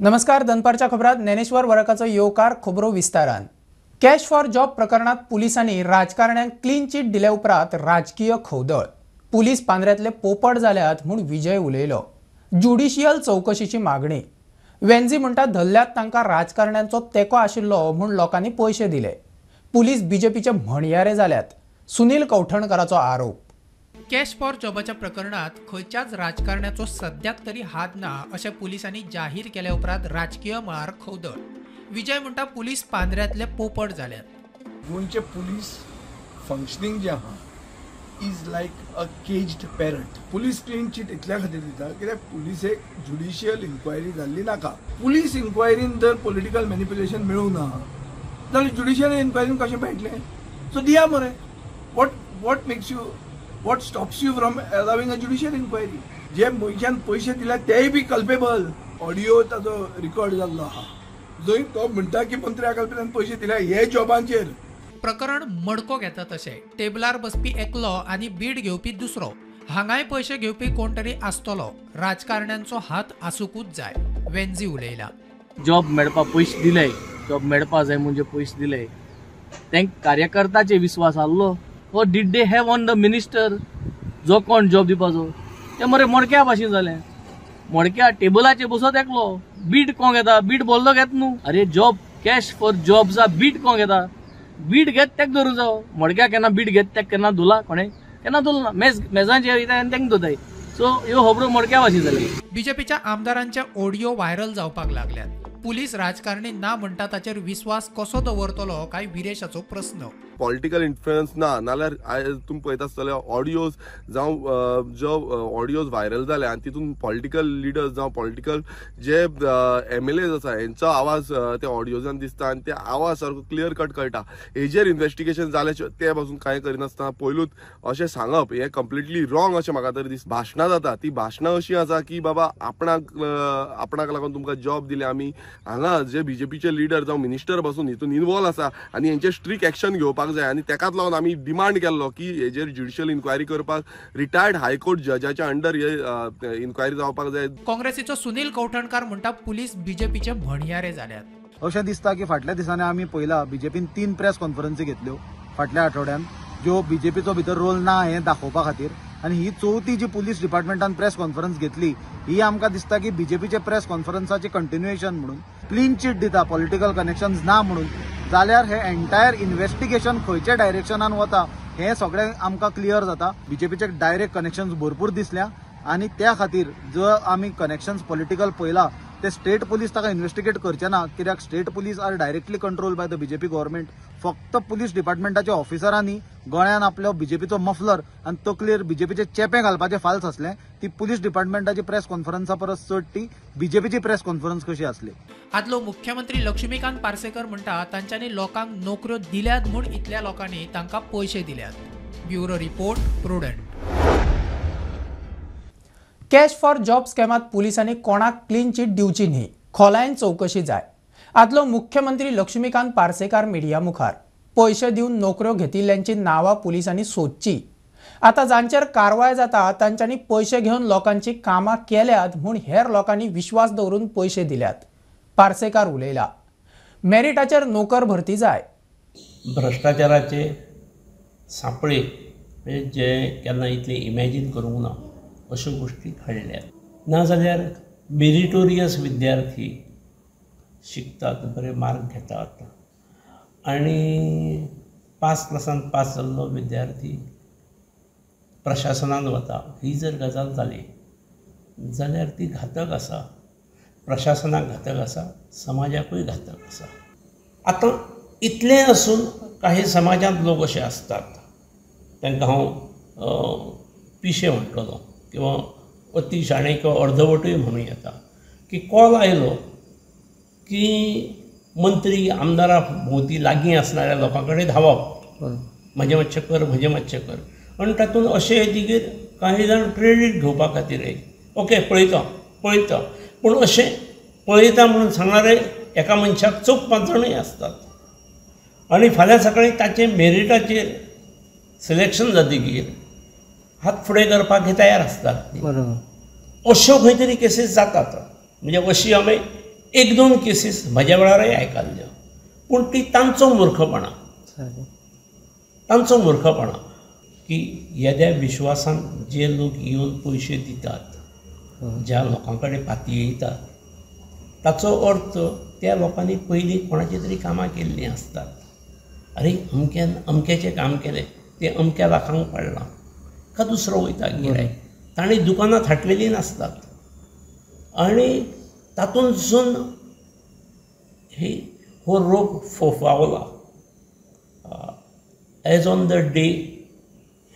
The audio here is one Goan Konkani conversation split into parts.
नमस्कार, दनपारच्या खबरात ज्ञानेश्वर वरकाचो येवकार. खबरो विस्तारान. कॅश फॉर जॉब प्रकरणात पुलिसांनी राजकारण्यांक क्लीन चिट दिले उपरांत राजकीय खवदळ. पुलीस पांदऱ्यांतले पोपट जाल्यात म्हूण विजय उलयलो. ज्युडिशियल चवकशीची मागणी. वेन्झी म्हणटा धरल्यात तांकां राजकारण्यांचो तेंको आशिल्लो म्हूण लोकांनी पयशे दिले. पुलीस बीजेपीचे म्हणयारे जाल्यात, सुनील कवठणकराचो आरोप. कॅश फॉर जॉबाच्या प्रकरणात खंयच्याच राजकारण्याचो सद्याक तरी हात ना अशें पुलिसांनी जाहीर केल्या उपरांत राजकीय मळार खवदळ. विजय म्हणटा पुलीस पांदऱ्यांतले पोपट जाल्यात. गोंयचे पुलीस फंक्शनींग जें आहा is like a caged parrot. Police clean chit इतल्या खातीर दिता कित्याक पुलिसेक ज्युडिशियल इन्क्वायरी जाल्ली नाका. पुलीस इन्क्वायरीन जर पॉलिटिकल मॅनिप्युलेशन मेळूंक ना जाल्यार ज्युडिशियल इन्क्वायरीन कशें मेळटलें? सो दिया मरे. What makes you, what stops you from allowing a judicial inquiry? जे मनशान पयशे दिल्या तेय बी कल्पेबल. ऑडियो ताजो रिकॉर्ड जाल्लो आहा जंय तो म्हणटा की मंत्र्या कल्पेन पयशे दिल्या हे जॉबांचेर. प्रकरण मडको घेता तशें टेबलार बसपी एकलो आनी बीड घेवपी दुसरो. हांगाय पयशे घेवपी कोण तरी आसतलो. राजकारण्यांचो हात आसूंकूच जाय, वेन्झी उलयला. जॉब मेळपा पयशे दिले, जॉब मेळपा जाय म्हणजे पयशे दिले, तेंक कार्यकर्ताचे विस्वास आहलो. What did they have on the minister? जो कोण जॉब दिवपाचो ते मरे मडक्या भाशेन जालें. मडक्या टेबलाचेर बसत एकलो, बीट कोण घेता? बीट बोल्लो घेत न्हू. अरे जॉब कॅश फॉर जॉब्सा बीट कोण घेता? बीट घेत तेक धरूं जावो. मडक्या केन्ना बीट घेत तेक केन्ना धुला? कोणें केन्ना धुल ना. मेज मेजांचेर वयता आनी तेंक धुताय. सो ह्यो खबरो मडक्या भाशेन जाले. बीजेपीच्या आमदारांचे ऑडियो व्हायरल जावपाक लागल्यात. पुलीस राजकारणी ना म्हणटा ताचेर विस्वास कसो दवरतलो काय विरेशाचो प्रस्न. पॉलिटिकल इन्फ्लुएन्स ना नाल्यार तुमी पळयता आसतले ऑडियोज जावं जो ऑडियोज व्हायरल जाले आनी तितून पॉलिटिकल लिडर्स जावं पॉलिटिकल जे एमएलएज आसा हेंचो आवाज त्या ऑडियोजान दिसता आनी ते आवाज सारको क्लियर कट कळटा. हेजेर इन्वेस्टिगेशन जालें ते पासून कांय करिनासतना पयलूच अशें सांगप हें कंप्लिटली रॉंग अशें म्हाका तरी दिसता. भाशणां जाता ती भाशणां अशीं आसा की बाबा आपणाक लागून तुमकां जॉब दिले आमी. हांगा जे बीजेपीचे लिडर जावं मिनिस्टर पासून हितून इनवॉल्व आसा आनी हेंचे स्ट्रिक्ट एक्शन घेवपाक जाय आनी तेकाच लागून आमी डिमांड केल्लो की हेजेर ज्युडिशियल इन्क्वायरी करपाक रिटायर्ड हायकोर्ट जजाच्या अंडर हे इन्क्वायरी जावपाक जाय. काँग्रेसीचो सुनील कवठणकार म्हणटा पुलीस बीजेपीचे म्हणयारे जाल्यात. अशें दिसता की फाटल्या दिसांनी आमी पळयला बीजेपीन 3 प्रेस कॉन्फरन्सी घेतल्यो फाटल्या आठवड्यान, ज्यो बीजेपीचो भितर रोल ना हें दाखोवपा खातीर. आनी ही चवथी जी पुलीस डिपार्टमेंटान प्रेस कॉन्फरन्स घेतली ही आमकां दिसता की बीजेपीचे प्रेस कॉन्फरन्साचे कंटिन्युएशन म्हणून क्लीन चिट दिता पॉलिटिकल कनेक्शन्स ना म्हणून. जाल्यार हे एंटायर इन्वेस्टिगेशन खंयच्या डायरेक्शनान वता हें सगळें आमकां क्लियर जाता. बीजेपीचे डायरेक्ट कनेक्शन्स भरपूर दिसल्या आनी त्या खातीर जर आमी कनेक्शन्स पॉलिटिकल पळयला ते स्टेट पुलीस ताका इन्वेस्टिगेट करचे ना, कित्याक state police are directly control by the BJP government. फक्त पुलीस डिपार्टमेंटाच्या ऑफिसरांनी गळ्यान आपलो बीजेपीचो मफलर आनी तकलेर बीजेपीचे चेपें घालपाचें फाल्स आसलें. ती पुलीस डिपार्टमेंटाची प्रेस कॉन्फरन्सा परस चड ती बीजेपीची प्रेस कॉन्फरन्स कशी आसली. आदलो मुख्यमंत्री लक्ष्मीकांत पार्सेकर म्हणटा तांच्यांनी लोकांक नोकऱ्यो दिल्यात म्हूण इतल्या लोकांनी तांकां पयशे दिल्यात. Bureau report, Prudent. Cash for job स्कॅमात पुलिसांनी कोणाक क्लीन चिट दिवची न्ही, खोलायेन चवकशी जाय. आदलो मुख्यमंत्री लक्ष्मीकांत पार्सेकार मिडिया मुखार. पयशे दिवन नोकऱ्यो घेतिल्ल्यांची नांवां पुलिसांनी सोदची. आतां जांचेर कारवाय जाता तांच्यांनी पयशे घेवन लोकांची कामां केल्यात म्हूण हेर लोकांनी विश्वास दवरून पयशे दिल्यात, पार्सेकार उलयला. मेरिटाचेर नोकर भरती जाय. भ्रश्टाचाराचे सांपळे म्हणजे जे केन्ना इतले इमॅजीन करूंक ना अश्यो गोश्टी घडल्यात. नाजाल्यार मेरिटोरियस विद्यार्थी शिकतात, बरे मार्क घेतात आनी 5 क्लासान पास जाल्लो विद्यार्थी प्रशासनान वता. ही जर गजाल जाली जाल्यार ती घातक आसा, प्रशासनाक घातक आसा, समाजाकूय घातक आसा. आतां इतलें आसून काही समाजांत लोक अशे आसतात तांकां हांव पिशे म्हणटलो किंवा अति शाणे किंवा अर्धवटूय म्हणूं येता की कॉल आयलो की मंत्री आमदारा भोंवती लागीं आसणाऱ्या लोकां कडेन धांवप, म्हजें मातशें कर, म्हजें मातशें कर. आनी तातूंत अशें येतकीर कांय जाण क्रेडीट घेवपा खातीर ओके पळयता पळयता, पूण अशें पळयता म्हणून सांगणारे एका मनशाक 4-5 जाणूय आसतात. आनी फाल्यां सकाळीं ताचें मेरिटाचेर सिलेक्शन जातकीर हात फुडें करपाक हे तयार आसतात. बरोबर. अश्यो खंय तरी केसीस जातात. म्हणजे अशी आमी एक दोन केसीस म्हज्या वेळारय आयकल्ल्यो, पूण ती तांचो मूर्खपणा, तांचो मूर्खपणा की येद्या विश्वासान जे लोक येवन पयशे दितात, ज्या लोकां कडेन पातयेतात, ताचो अर्थ त्या लोकांनी पयलीं कोणाची तरी कामां केल्लीं आसतात. अरे अमक्यान अमक्याचें काम केलें, तें अमक्या लाखांक पडलां, का दुसरो वयता गिरायक, ताणें दुकानां थाटलेलीं नासतात आनी तातूंतसून हे हो रोग फोफावला. एज ऑन the day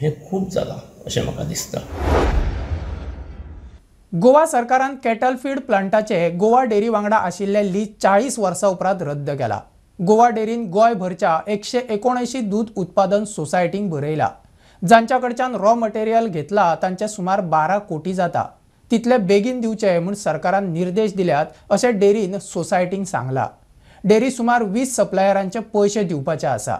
हें खूब जालां अशें म्हाका दिसता. गोवा सरकारान कॅटल फीड प्लांटाचे गोवा डेअरी वांगडा आशिल्ले लीज 40 वर्सां उपरांत रद्द केला. गोवा डेअरीन गोंयभरच्या 179 दूद उत्पादन सोसायटींक बरयला. जांच्या कडच्यान रॉ मटेरियल घेतला तांचे सुमार 12 कोटी जाता, तितले बेगीन दिवचे म्हूण सरकारान निर्देश दिल्यात अशें डेअरीन सोसायटींक सांगला. डेअरी सुमार 20 सप्लायरांचे पयशे दिवपाचे आसा.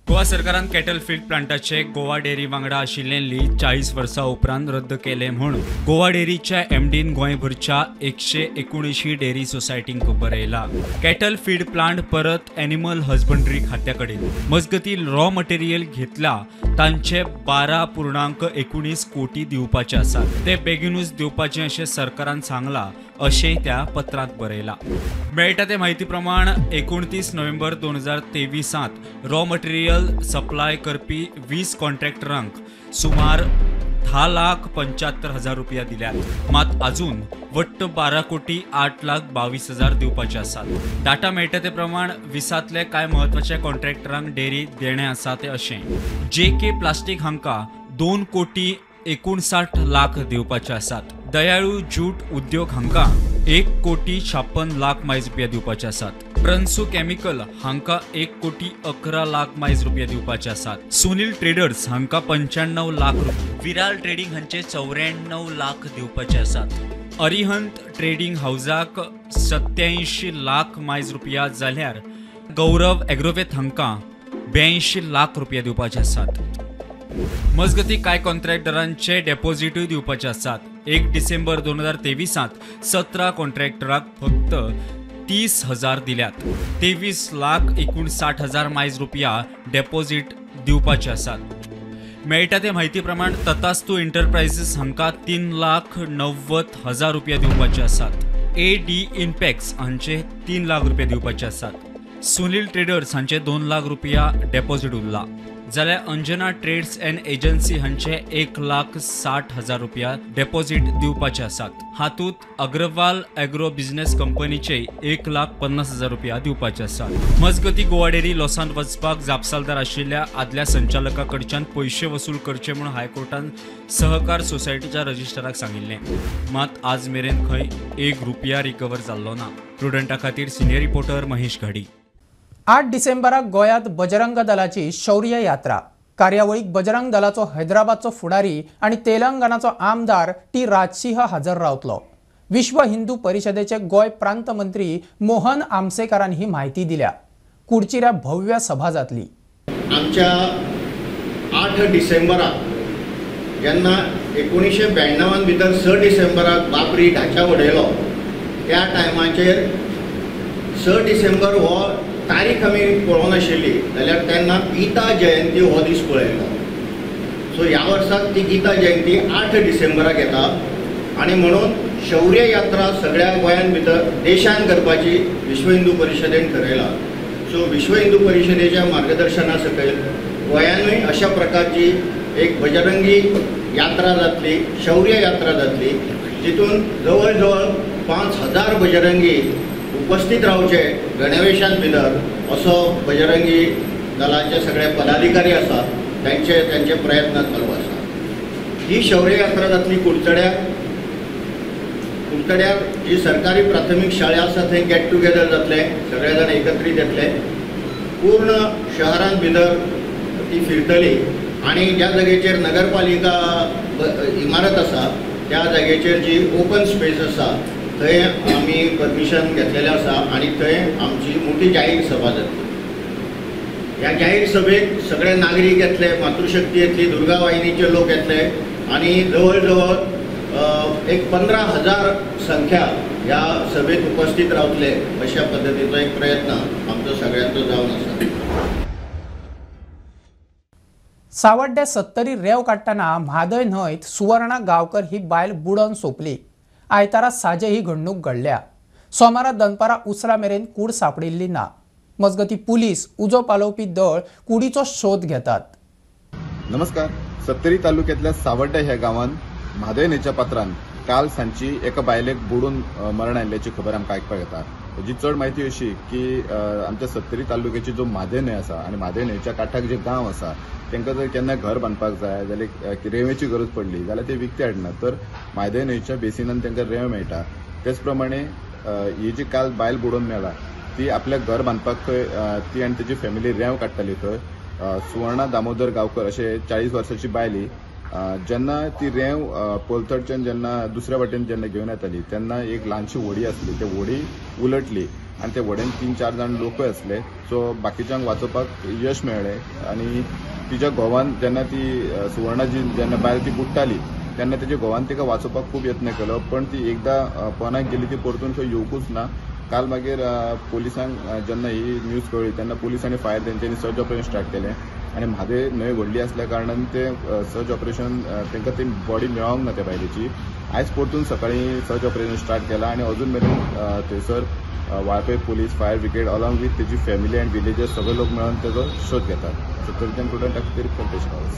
गोवा सरकारान कॅटल फीड प्लांटाचे गोवा डेअरी वांगडा आशिल्लें लीज 40 वर्सां उपरांत रद्द केलें म्हूण गोवा डेअरीच्या एमडीन गोंयभरच्या 179 डेअरी सोसायटींक बरयला. कॅटल फीड प्लांट परत एनिमल हजबंडरी खात्या कडेन. मजगतीं रॉ मटेरियल घेतला तांचे 12.19 कोटी दिवपाचे आसात, ते बेगीनूच दिवपाचे अशें सरकारान सांगलां अशें त्या पत्रांत बरयलां. मेळटा ते म्हायती प्रमाण 29 नोव्हेंबर 2023 रॉ मटेरियल सप्लाय करपी 20 कॉन्ट्रॅक्टरांक सुमार 10,75,000 रुपया दिल्यात, मात अजून वट्ट 12,08,22,000 दिवपाचे आसात. डाटा मेळटा ते प्रमाण 20तले कांय म्हत्वाच्या कॉन्ट्रॅक्टरांक डेअरी देणें आसा ते अशें: जे.के. प्लास्टीक हांकां 2,59,00,000 दिवपाचे आसात, दयाळू जूट उद्योग हांकां 1,56,00,000 मायज रुपया दिवपाचे आसात, प्रन्सू केमिकल हांकां 1,11,00,000 मायज रुपया दिवपाचे आसात, सुनील ट्रेडर्स हांकां 95 लाख रुपया, विराल ट्रेडिंग हांचे 94 लाख दिवपाचे आसात, अरिहंत ट्रेडिंग हावजाक 87 लाख मायज रुपया जाल्यार गौरव एग्रोवेत हांकां 82 लाख रुपया दिवपाचे आसात. मजगतीं कांय कॉन्ट्रॅक्टरांचे डेपॉझिटूय दिवपाचे आसात. 1 डिसेंबर 2023 17 कॉन्ट्रॅक्टराक फक्त 30,000 दिल्यात, 23,59,000 मायज रुपया डेपॉझिट दिवपाचे आसात. मेळटा ते म्हायती प्रमाण तथास्तु एंटरप्राइजेस हांकां 3,90,000 रुपया दिवपाचे आसात, ए.डी. इम्पॅक्स हांचे 3 लाख रुपया दिवपाचे आसात, सुनील ट्रेडर्स हांचे 2 लाख रुपया डेपॉझिट उरला, जाल्यार अंजना ट्रेड्स अँड एजन्सी हांचे 1,60,000 रुपया डेपॉझिट दिवपाचे आसात. हातूंत अग्रवाल एग्रो बिझनेस कंपनीचे 1,50,000 रुपया दिवपाचे आसात. मजगतीं गोवा डेअरी लॉसांत वचपाक जापसालदार आशिल्ल्या आदल्या संचालका कडच्यान पयशे वसूल करचे म्हूण हायकोर्टान सहकार सोसायटीच्या रजिस्टराक सांगिल्लें, मात आज मेरेन खंय 1 रुपया रिकवर जाल्लो ना. प्रुडंटा खातीर सिनियर रिपोर्टर महेश घाडी. 8 डिसेंबराक गोंयांत बजरंग दलाची शौर्य यात्रा. कार्यावळीक बजरंग दलाचो हैदराबादचो फुडारी आनी तेलंगणाचो आमदार टी राजसिंह हजर रावतलो. विश्व हिंदू परिषदेचे गोंय प्रांत मंत्री मोहन आमसेकारान ही म्हायती दिल्या. कुडचिऱ्या भव्य सभा जातली. आमच्या 8 डिसेंबराक जेन्ना 1992 भितर 6 डिसेंबराक बाबरी ढांचा उडयलो त्या टायमाचेर 6 डिसेंबर हो तारीख आमी पळोवंक नाशिल्ली जाल्यार तेन्ना गीता जयंती हो दीस पळयलो. सो ह्या वर्साक ती गीता जयंती 8 डिसेंबराक येता आनी म्हणून शौर्य यात्रा सगळ्या गोंयांत भितर देशान करपाची विश्व हिंदू परिशदेन ठरयला. सो विश्व हिंदू परिशदेच्या मार्गदर्शना सकयल गोंयानूय अशा प्रकारची एक बजरंगी यात्रा जातली, शौर्य यात्रा जातली, जितून जवळ जवळ 5000 बजरंगी उपस्थित रावचे गणवेशान भितर असो बजरंगी दलाचे सगळे पदाधिकारी आसा तांचे तांचे प्रयत्न चालू आसा. ही शौर्य यात्रा जातली कुडचड्यार. कुडचड्यार जी सरकारी प्राथमीक शाळा आसा थंय गेट टुगेदर जातले, सगळे जाण एकत्रीत येतले, पूर्ण शहरान भितर ती फिरतली आनी ज्या जागेचेर नगरपालिका इमारत आसा त्या जागेचेर जी ओपन स्पेस आसा थंय आमी परमिशन घेतलेलें आसा आनी थंय आमची मोठी जाहीर सभा जातली. ह्या जाहीर सभेक सगळे नागरीक येतले, मातृशक्ती येतली, दुर्गा वाहिनीचे लोक येतले आनी जवळ जवळ एक 15,000 संख्या ह्या सभेत उपस्थित रावतले अशा पद्दतीचो एक प्रयत्न आमचो सगळ्यांचो जावन आसा। सावड्ड्या सत्तरी रेंव काडटना म्हादय न्हंयत सुवर्णा गांवकर ही बायल बुडोवन सोंपली। आयतारा साजे ही घडणूक घडल्या। सोमारा दनपारा उसरा मेरेन कूड सापडिल्ली ना। मजगती पुलीस उजो पालोवपी दळ कुडीचो शोध घेतात। नमस्कार। सत्तरी तालुक्यातल्या सावड्ड्या ह्या गांवांत म्हादय न्हंयच्या पात्रान काल सांजची एका बायलेक बुडून मरण आयिल्ल्याची खबर आमकां आयकपाक येता। हेजी चड म्हायती अशी की आमच्या सत्तरी तालुक्याची जो म्हादय न्हंय आसा आनी म्हादय न्हंयच्या काठाक जे गांव आसा तांकां जर केन्ना घर बांदपाक जाय जाल्यार रेंवेची गरज पडली जाल्यार ते विकते हाडनात, तर म्हादय न्हंयच्या बेसिनान तांकां रेंव मेळटा। तेच प्रमाणे ही जी काल बायल बुडून मेला ती आपल्या घर बांदपाक थंय ती आनी तेजी फॅमिली रेंव काडटाली। थंय सुवर्णा दामोदर गांवकर अशे 40 वर्सांची बायली जेन्ना ती रेंव पलतडच्यान जेन्ना दुसऱ्या वाटेन जेन्ना घेवन येताली तेन्ना एक ल्हानशी व्हडी आसली, ते व्हडी उलटली आनी ते व्हडेन 3-4 जाण लोकय आसले। सो बाकीच्यांक वाचोवपाक यश मेळ्ळें आनी तिच्या घोवान जेन्ना ती सुवर्णा जी जेन्ना बायल ती बुडटाली तेन्ना तेच्या घोवान तिका वाचोवपाक खूब यत्न केलो, पण ती एकदां पोनाक गेली ती परतून थंय येवकूच ना। काल मागीर पोलिसांक जेन्ना ही न्यूज कळ्ळी तेन्ना पोलीस आनी फायर तेंच्यांनी सर्च ऑपरेशन स्टार्ट केलें आनी म्हादय न्हंय व्हडली आसल्या कारणान ते सर्च ऑपरेशन तांकां ती बॉडी मेळोंक ना त्या बायलेची। आयज परतून सकाळीं सर्च ऑपरेशन स्टार्ट केलां आनी अजून मेरेन थंयसर Valpoi police, fire brigade along with तेजी फॅमिली अँड विलेजर्स सगळे लोक मेळून तेजो शोध घेतात। सत्तरीच्यान प्रुडंट अख्तेर कल्पेश गांवस।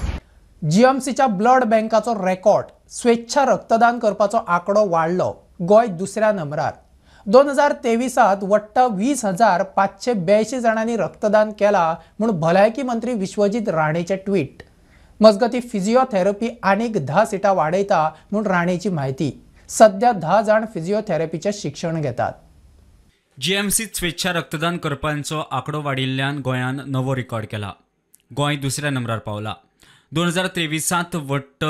जीएमसीच्या ब्लड बँकाचो रेकॉर्ड, स्वेच्छा रक्तदान करपाचो आंकडो वाडलो। गोंय दुसऱ्या नंबरार। 2023 वट्ट 20,582 जाणांनी रक्तदान केला म्हूण भलायकी मंत्री विश्वजीत राणेचे ट्वीट। मजगती फिजिओथेरपी आनीक 10 सिटां वाडयता म्हूण राणेची म्हायती। सध्या 10 जाण फिजिओथेरपीचें शिक्षण घेतात। जीएमसीत स्वेच्छा रक्तदान करपांचो आंकडो वाडिल्ल्यान गोंयान नवो रिकॉर्ड केला। गोंय दुसऱ्या नंबरार पावला। 2023 वट्ट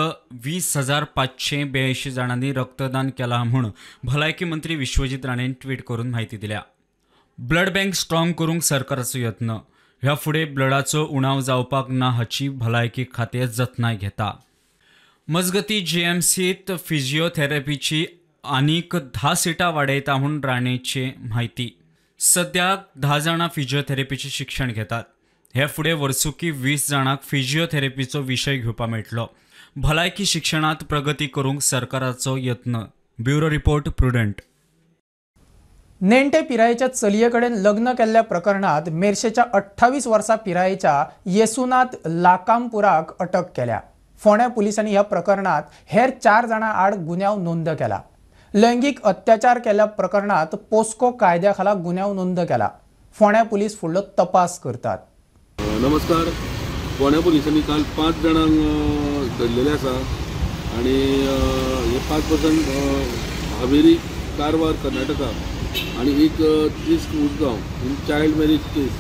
20,582 जाणांनी रक्तदान केला म्हूण भलायकी मंत्री विश्वजीत राणेन ट्वीट करून म्हायती दिल्या। ब्लड बँक स्ट्रॉंग करूंक सरकाराचो यत्न, ह्या फुडें ब्लडाचो उणाव जावपाक ना हाची भलायकी खातें जतनाय घेता। मजगती जीएमसीत फिजिओथेरपीची आनीक 10 सिटां वाडयता म्हूण राणेची म्हायती। सद्याक 10 जाणां फिजिओथेरपीचें शिक्षण घेतात। हे फुडें वर्सुकी 20 जाणांक फिजिओथेरपीचो विशय घेवपाक मेळटलो। भलायकी शिक्षणांत प्रगती करूंक सरकाराचो यत्न। Bureau report, Prudent. नेण्टे पिरायेच्या चलये कडेन लग्न केल्ल्या प्रकरणात मेरशेच्या 28 वर्सां पिरायेच्या येसुनाथ लाकामपुराक अटक केल्या। फोंड्या पुलिसांनी ह्या प्रकरणात हेर 4 जाणां आड गुन्यांव नोंद केला। लैंगिक अत्याचार केल्ल्या प्रकरणात पोस्को कायद्या खाला गुन्यांव नोंद केला। फोंड्या पुलीस फुडलो तपास करतात। नमस्कार। फोंड्या पुलिसांनी काल 5 जाणांक धरलेले आसा आनी हे 5 पर्सन हावेरी, कारवार, कर्नाटका आनी एक 30 Usgao in child marriage case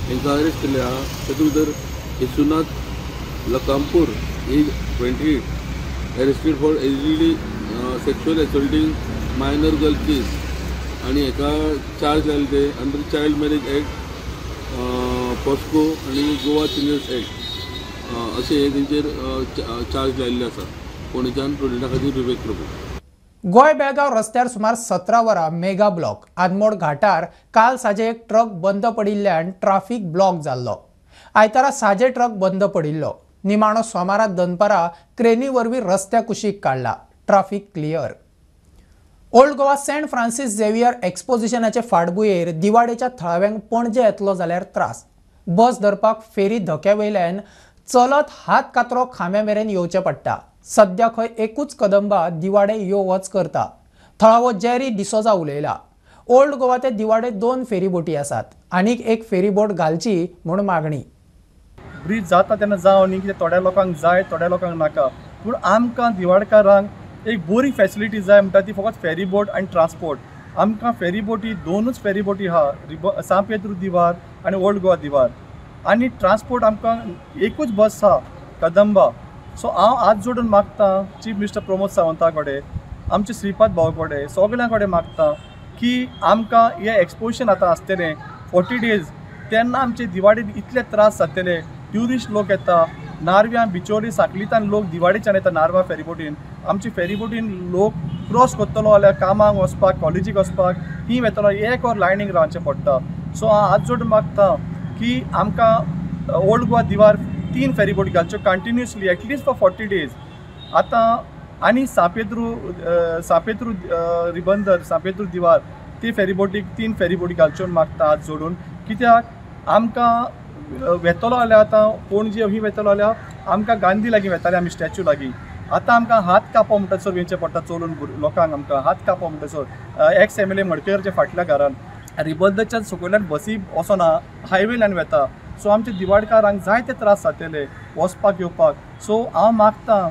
हांकां अरेस्ट केल्ले आहा। तातूंत भितर Yesunath Lakhampur age 28 arrested for allegedly sexual assaulting minor girl case आनी हाका चार्ज लायले ते under child marriage act, POCSO आनी गोवा चिल्ड्रन्स एक्ट अशें हे तेंचेर चार्ज लायिल्ले आसा। फोंडेच्यान प्रुडंटा खातीर विवेक प्रभू। गोंय बेळगांव रस्त्यार सुमार 17 वरां मेगा ब्लॉक। आदमोड घाटार काल साजे एक ट्रक बंद पडिल्ल्यान ट्राफिक ब्लॉक जाल्लो। आयतारा साजे ट्रक बंद पडिल्लो। निमाणो सोमारा दनपारा क्रेनी वरवीं रस्त्या कुशीक काडला। Traffic clear. Old Goa Saint Francis Xavier एक्सपोजिशनाचे फाटभुंयेर दिवाडेच्या थळाव्यांक पणजे येतलो जाल्यार त्रास। बस धरपाक फेरी धक्या वयल्यान चलत हात कातरो खांब्या मेरेन येवचें पडटा। सद्या खंय एकूच कदंबा दिवाडे यो वच करता। थळावो जेरी डिसोजा उलयला। ओल्ड गोवा ते दिवाडे 2 फेरीबोटी आसात, आनीक एक फेरीबोट घालची म्हूण मागणी। ब्रीज जाता तेन्ना जावं न्ही, कित्याक थोड्या लोकांक जाय, थोड्या लोकांक नाका, पूण आमकां दिवाडकारांक एक बरी फॅसिलिटी जाय म्हणटा ती फकत फेरीबोट आनी ट्रान्सपोर्ट। आमकां फेरीबोटी 2 फेरीबोटी आहा, सांत पेद्रू दिवार आनी ओल्ड गोवा दिवार, आनी ट्रान्सपोर्ट आमकां एकूच बस आहा, कदंबा। सो हांव हात जोडून मागता चीफ मिनिस्टर प्रमोद सावंता कडेन, आमचे श्रीपाद भाव कडेन, सगळ्यां कडेन मागता की आमकां हें एक्सपोजिशन आतां आसतलें 40 डेज, तेन्ना आमचे दिवाडीन इतले त्रास जातले। ट्युरिस्ट लोक येता, नारव्यां, बिचोली, साकलीतान लोक दिवाडीच्यान येता नारवा फेरीबोटीन। आमची फेरीबोटीन लोक क्रॉस करतलो जाल्यार कामाक वचपाक, कॉलेजीक वचपाक ही वेतलो एक वर लायनीक रावचें पडटा. सो हांव हात जोडून मागता की आमकां ओल्ड गोवा दिवार 3 फेरीबोट घालच्यो continuously at least for 40 days. आतां आनी सांपेद्रू रिबंदर, सांपेद्रू दिवार ती फेरीबोटीक 3 फेरीबोटी घालच्यो मागता हात जोडून. कित्याक आमकां वेतलो जाल्यार आतां पणजे अही वेतलो जाल्यार आमकां गांधी लागीं वेताले आमी स्टॅच्यू लागीं. आतां आमकां हात कापो म्हणटासर येवचें पडटा चलून लोकांक, आमकां हात कापो म्हणटासर एक्स एम एल ए मडकयरच्या फाटल्या घरान रिबंदरच्या सकयल्यान बसी वचना, हायवेल्यान वेता. सो आमच्या दिवाडकारांक जायते त्रास जातले वचपाक येवपाक. सो हांव मागता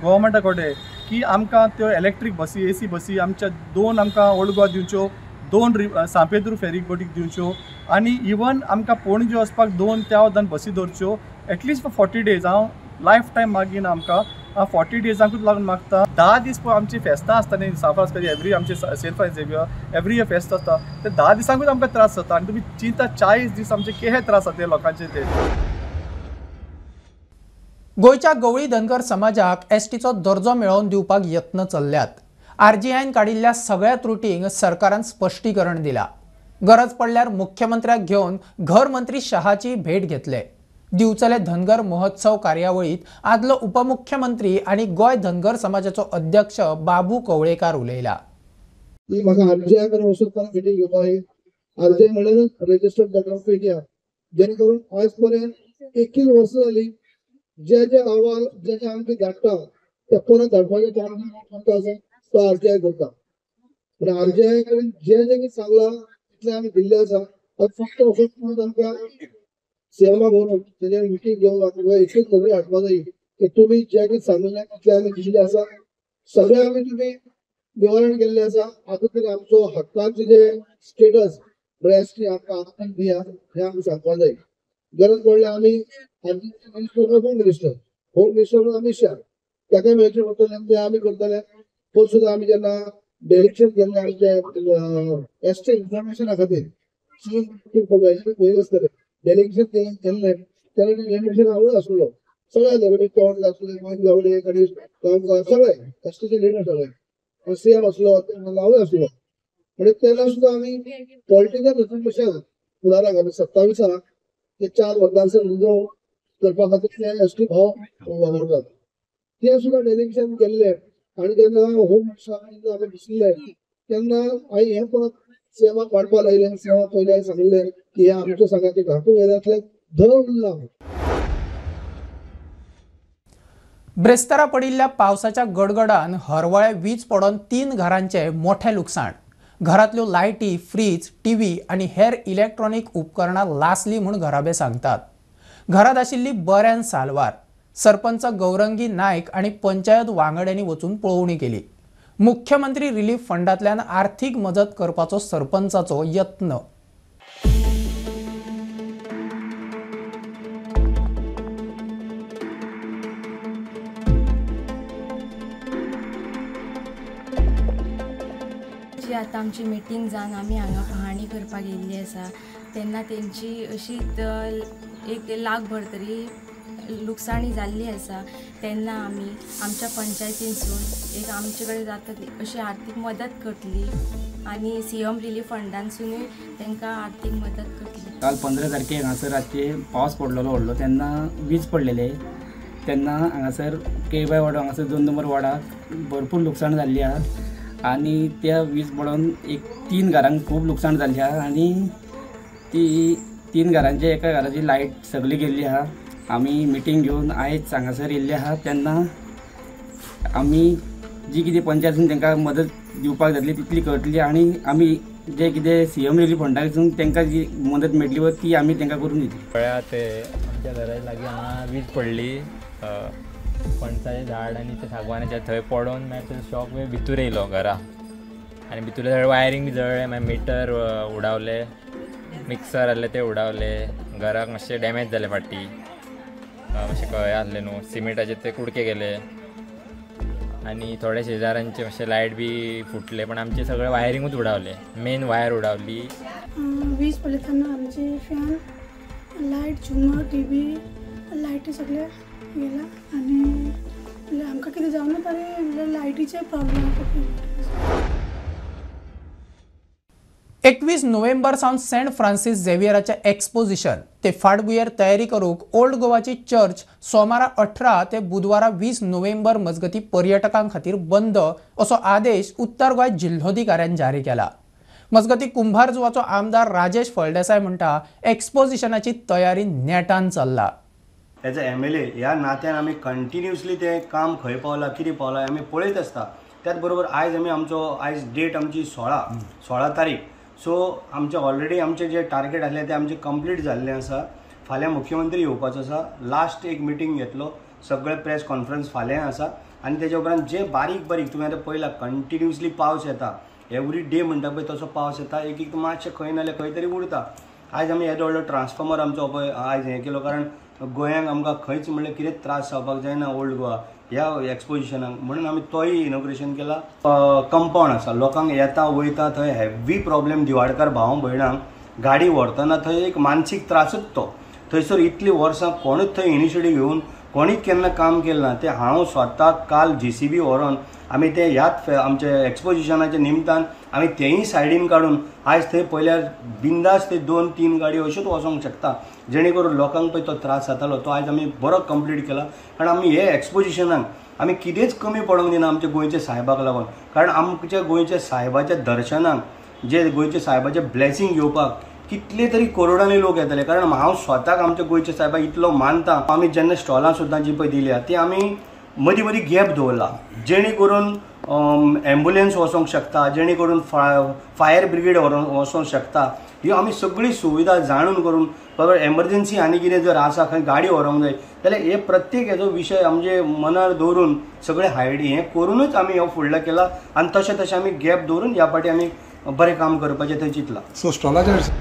गोवोरमेंटा कडेन की आमकां त्यो इलेक्ट्रीक बसी, एसी बसी आमच्या 2 आमकां ओल्ड गोवा दिवच्यो, 2 सांपेद्रू फेरी बोटीक दिवच्यो आनी इवन आमकां पणजे वचपाक 2 त्या वदान बसी दवरच्यो एटलिस्ट फॉर 40 डेज. हांव लायफ टायम मागीना आमकां, हांव 40 डेजांकूच लागून मागता. 10 दीस पळय आमची फेस्तां आसता न्ही सांत फ्रांसिस्काची, एवरी आमची Saint Francis Xavier every year फेस्त आसता, ते 10 दिसांकूच आमकां त्रास जाता आनी तुमी चिंता 40 दीस आमचे केहे त्रास जाता लोकांचे ते. गोंयच्या गवळी धनगर समाजाक एसटीचो दर्जो मेळोवन दिवपाक यत्न चल्ल्यात. आरजीआयन काडिल्ल्या सगळ्या त्रुटींक सरकारान स्पश्टीकरण दिला. गरज पडल्यार मुख्यमंत्र्याक घेवन घर मंत्री शहाची भेट घेतले. दिवचले धनगर महोत्सव कार्यावळीत आदलो उपमुख्यमंत्री आनी गोंय धनगर समाजाचो अध्यक्ष बाबू कवळेकार उलयला. म्हाका आरजीआय कडेन वचून परत मिटींग घेवपाक, आरजीआय म्हणल्यार रजिस्टर्ड बँक ऑफ इंडिया, जेणे करून आज पर्यंत 21 वर्सां जाली जे जे अहवाल जे जे आमकां धाडटा ते परत धाडपाचें काम आमकां आसा तो आरजीआय करता. पूण आरजीआय कडेन जे जे कितें सांगलां तितलें आमी दिल्लें आसा. फक्त वचून आमकां सीएमा बरोवन तेजेर मिटींग घेवन आमकां एकूच खबरी हाडपा जाय की तुमी जे कितें सांगिल्लें तितलें आमी दिल्लें आसा, सगळें आमी तुमी निवारण केल्लें आसा. आतां तरी आमचो हक्कांचें जे स्टेटस एसटी आमकां आतां दिया हें आमकां सांगपा जाय. गरज पडल्यार आमी home minister, home minister Amit Shah ताका मेळचें पडटलें, तें आमी करतले. पयर सुद्दां आमी जेन्ना डायरेक्शन केल्लें आमचें एसटी इन्फॉर्मेशना खातीर पयर आसतलें डेलिगेशन केल्लें तेन्ना डेलिगेशन हांवूय आसलो, सगळे रवी तोंड आसले, गोविंद गावडे, गणेश गांवकार, सगळे एसटीचे लिडर सगळे, सीएम आसलो, हांवूय आसलो. म्हणजे तेन्ना सुद्दां आमी पॉलिटिकल रिजर्वेशन फुडाराक आमी 27 ते 4 वर्सांचो रिजर्व करपा खातीर ते एसटी भाव वापरतात ते सुद्दां डेलिगेशन केल्लें. आनी जेन्ना होम मिनिस्टर आमी बशिल्ले तेन्ना हांवें हें परत सीएमाक वाडपा लायलें. सीएमाक पयलीं हांवें सांगिल्लें की हें आमच्या सांगाती घाटूंक येनासलें धर उरलां. ब्रेस्तारा पडिल्ल्या पावसाच्या गडगडान हरवळे वीज पडून 3 घरांचें मोठें लुकसाण. घरांतल्यो लायटी, फ्रीज, टीव्ही आनी हेर इलेक्ट्रॉनिक उपकरणां लासली म्हूण घराबे सांगतात. घरांत आशिल्ली बऱ्यान सालवार. सरपंच गौरंगी नायक आनी पंचायत वांगड्यांनी वचून पळोवणी केली. मुख्यमंत्री रिलीफ फंडांतल्यान आर्थिक मजत करपाचो सरपंचाचो यत्न. आतां आमची मिटींग जावन आमी हांगा पहाणी करपाक येयल्ली आसा तेन्ना तेंची अशी 1 लाख भर तरी लुकसाणी जाल्ली आसा. तेन्ना आमी आमच्या पंचायतीनसून एक आमचे कडेन जाता अशी आर्थीक मदत करतली आनी सीएम रिलीफ फंडांतसुनूय तांकां आर्थीक मदत करतली. काल 15 तारखेक हांगासर रातचे पावस पडलेलो व्हडलो, तेन्ना वीज पडलेले, तेन्ना हांगासर केबाय वाडो हांगासर 2 नंबर वार्डाक भरपूर लुकसाण जाल्ली आहा आनी त्या वीज पडोन एक 3 घरांक खूब लुकसाण जाल्ली आहा आनी ती 3 घरांचे एका घराची लायट सगळी गेल्ली आहा. आमी मिटींग घेवन आयज हांगासर येयल्ले आहा तेन्ना आमी जी कितें पंचायतीन तांकां मदत दिवपाक जातली तितली करतली आनी आमी जे कितें सीएम रिलीफ फंडासून तांकां जी मदत मेळटली पळय ती आमी तांकां करून दितली. पळया ते आमच्या घरा लागीं हांगा वीज पडली, पणसाचें झाड आनी ते सागवानाचें थंय पडोन मागीर ते शॉक मागीर भितूर येयलो घरा आनी भितूर सगळें वायरींग बी जळ्ळें, मागीर मिटर उडावले, मिक्सर आहले ते उडावले, घराक मातशें डॅमेज जालें फाटीं, मातशें हें आहलें न्हू सिमेंटाचे ते कुडके गेले आनी थोडे शेजाऱ्यांचे मातशे लायट बी फुटले, पण आमचे सगळे वायरिंगूच उडावले, मेन वायर उडावली. वीज पडली तेन्ना आमची फॅन, लायट, झुमर, टीव्ही, लायटी सगळे गेला आनी आमकां कितें जावना तरी लायटीचे प्रॉब्लेम. 21 नोव्हेंबर सावन सेंट फ्रांसीस झेवियराचें एक्सपोजिशन ते फाटभुंयेर तयारी करूंक ओल्ड गोवाची चर्च सोमारा 18 ते बुधवारा 20 नोव्हेंबर मजगती पर्यटकां खातीर बंद असो आदेश उत्तर गोंय जिल्होधिकाऱ्यान जारी केला। मजगती कुंभारजुवाचो आमदार राजेश फळदेसाय म्हणटा एक्सपोजिशनाची तयारी नेटान चल्ला। एज अ MLA ह्या नात्यान आमी कंटिन्युअसली तें काम खंय पावलां कितें पावलां आमी पळयत आसता। त्याच बरोबर आयज आमी आमचो आयज डेट आमची 16 तारीख, सो आमचे ऑलरेडी आमचे जे टार्गेट आसले ते आमचे कंप्लीट जाल्ले आसा। फाल्यां मुख्यमंत्री येवपाचो आसा, लास्ट एक मिटींग घेतलो, सगळे प्रेस कॉन्फरन्स फाल्यां आसा आनी तेच्या उपरांत जे बारीक बारीक तुमी आतां पळयला कंटिन्युअसली पावस येता, एवरी डे म्हणटा पळय तसो पावस येता, एक एक मातशें खंय नाल्यार खंय तरी उरता। आयज आमी येदो व्हडलो ट्रान्सफॉर्मर आमचो पळय आयज हें केलो, कारण गोंयांक आमकां खंयच म्हणल्यार कितेंच त्रास जावपाक जायना ओल्ड गोवा ह्या एक्सपोजिशनाक म्हणून आमी तोय इनॉग्रेशन केला। कंपावंड आसा, लोकांक येता वयता थंय हेवी प्रॉब्लेम, दिवाडकार भाव भयणांक गाडी व्हरतना थंय एक मानसीक त्रासूच तो, थंयसर इतलीं वर्सां कोणूच थंय इनिशिएटीव घेवन कोणीच केन्ना काम केलें ना। तें हांव स्वता काल JCB व्हरोन आमी ते ह्याच आमच्या एक्सपोजिशनाच्या निमतान आमी तेंय सायडीन काडून आयज थंय पळयल्यार बिंदास ते 2-3 गाडयो अश्योच वचोंक शकता, जेणे करून लोकांक पळय तो त्रास जातालो तो आयज आमी बरो कंप्लीट केला। कारण आमी हे एक्सपोजिशनाक आमी कितेंच कमी पडोंक दिना आमच्या गोंयच्या सायबाक लागून, कारण आमच्या गोंयच्या सायबाच्या दर्शनाक जे गोंयच्या सायबाचें ब्लेसिंग घेवपाक कितले तरी करोडांनी लोक येतले। कारण हांव स्वताक आमच्या गोंयच्या सायबाक इतलो मानता, आमी जेन्ना स्टॉलां सुद्दां जी पळय दिल्या ती आमी मदीं मदीं गॅप दवरला, जेणे करून एम्बुलन्स वचोंक शकता, जेणे करून फायर ब्रिगेड वचोंक शकता। ह्यो आमी सगळी सुविधा जाणून करून बाबा एमर्जन्सी आनी कितें जर आसा खंय गाडी व्हरोंक जाय जाल्यार हे प्रत्येक हेजो विशय आमचे मनार दवरून सगळे हायड हें करूनच आमी हो फुडलो केला आनी तशें तशें आमी गॅप दवरून ह्या फावटी आमी बरें काम करपाचें थंय चिंतलां। सो स्टॉलाचेर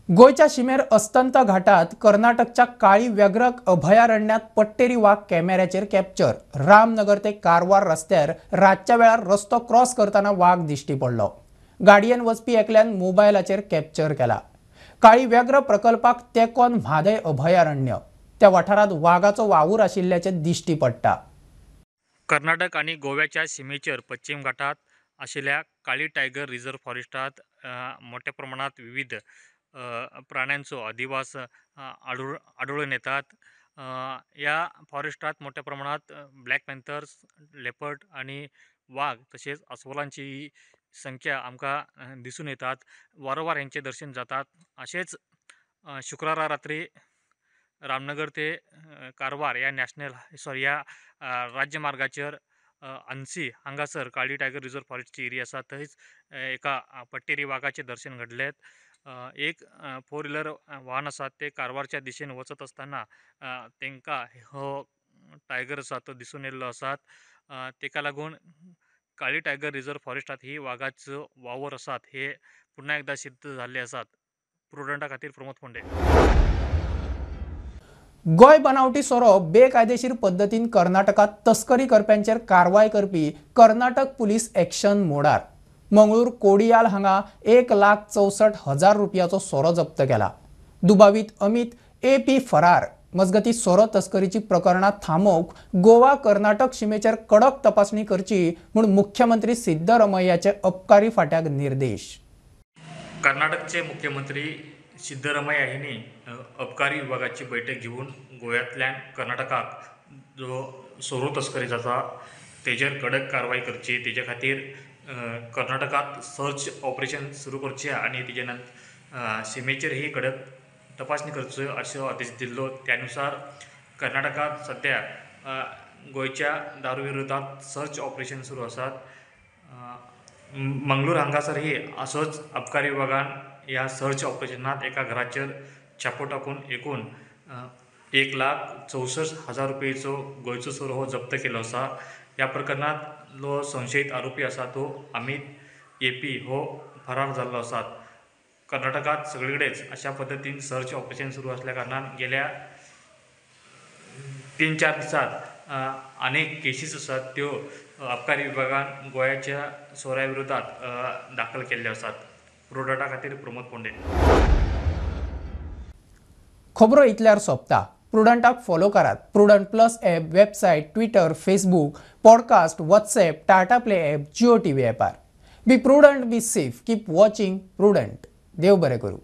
गोंयच्या शिमेर अस्तंत घाटात कर्नाटकच्या काळी व्याघ्र अभयारण्यात पट्टेरी वाग कॅमेऱ्याचेर कॅप्चर। रामनगर ते कारवार रस्त्यार रातच्या वेळार रस्तो क्रॉस करताना वाग दिश्टी पडलो। गाडयेन वचपी एकल्यान मोबायलाचेर कॅप्चर केला। काळी व्याघ्र प्रकल्पाक तेंकोन म्हादय अभयारण्य त्या वाठारांत वागाचो वावूर आशिल्ल्याचें दिश्टी पडटा। कर्नाटक आनी गोव्याच्या शिमेचेर पश्चिम घाटात आशिल्ल्या काळी टायगर रिझर्व फॉरेस्टात मोठ्या प्रमाणात विविध प्राण्यांचो अधिवास आढळून येतात। या फॉरेस्टात मोठ्या प्रमाणात ब्लॅक पॅन्थर्स, लेपर्ड आणि वाघ तसेच अस्वलांची संख्या आमकां दिसून येतात। वारंवार यांचे दर्शन जातात। असेच शुक्रारा रात्री रामनगर ते कारवार या या राज्यमार्गाचेर अन्सी हांगासर काळी टायगर रिझर्व फॉरेस्टची एरिया आसा थंयच एका पट्टेरी वागाचें दर्शन घडलें। एक फोर व्हिलर वाहन आसा ते कारवारच्या दिशेन वचत आसतना तांकां हो टायगर आसा तो दिसून येयल्लो आसात। ताका लागून काळी टायगर रिझर्व फॉरेस्टात ही वागाचो वावर आसात हे पुन्हा एकदा सिद्ध जाल्ले आसात। प्रुडंटा खातीर प्रमोद फोंडे। गोंय बनावटी सोरो बेकायदेशीर पद्दतीन कर्नाटकात तस्करी करप्यांचेर कारवाय करपी कर्नाटक पुलीस एक्शन मोडार। मंगळूर कोडियाल हांगा 1,64,000 रुपयाचो सोरो जप्त केला। दुबावीत अमित AP फरार। मजगती सोरो तस्करीची प्रकरणां थांबोवंक गोवा कर्नाटक शिमेचेर कडक तपासणी करची म्हूण मुख्यमंत्री सिद्धरमय्याचे अबकारी फाट्याक निर्देश। कर्नाटकचे मुख्यमंत्री सिद्धरमय्या यांनी अबकारी विभागाची बैठक घेवन गोव्यांतल्यान कर्नाटकाक जो सोरो तस्करी जाता तेजेर कडक कारवाय करची, तेजे खातीर कर्नाटकात सर्च ऑपरेशन सुरू करचें आनी तेजे नंतर शिमेचेर ही कडक तपासणी करचो अशो आदेश दिल्लो। त्यानुसार कर्नाटकात सद्या गोंयच्या दारू विरोधात सर्च ऑपरेशन सुरू आसात। मंगळूर हांगासरही असोच अबकारी विभागान ह्या सर्च ऑपरेशनात एका घराचेर छापो टाकून एकूण 1,64,000 रुपयेचो गोंयचो सोरो हो जप्त केलो आसा। ह्या प्रकरणांत जो संशयित आरोपी आसा तो अमित AP हो फरार जाल्लो आसा। कर्नाटकात सगळीकडेच अशा पद्दतीन सर्च ऑपरेशन सुरू असल्या कारणान गेल्या 3-4 दिसात अनेक केसीस आसात त्यो अबकारी विभागान गोंयाच्या सोऱ्या विरोधात दाखल केल्ल्यो आसात। प्रोडाटा खातीर प्रमोद फोंडे। खबरो इतल्यार सोंपता। प्रुडंटाक फॉलो करात. Prudent plus app, website, Twitter, Facebook, podcast, WhatsApp, Tata Play app, Jio TV ॲपार. Be prudent, be safe, keep watching Prudent. देव बरें करूं.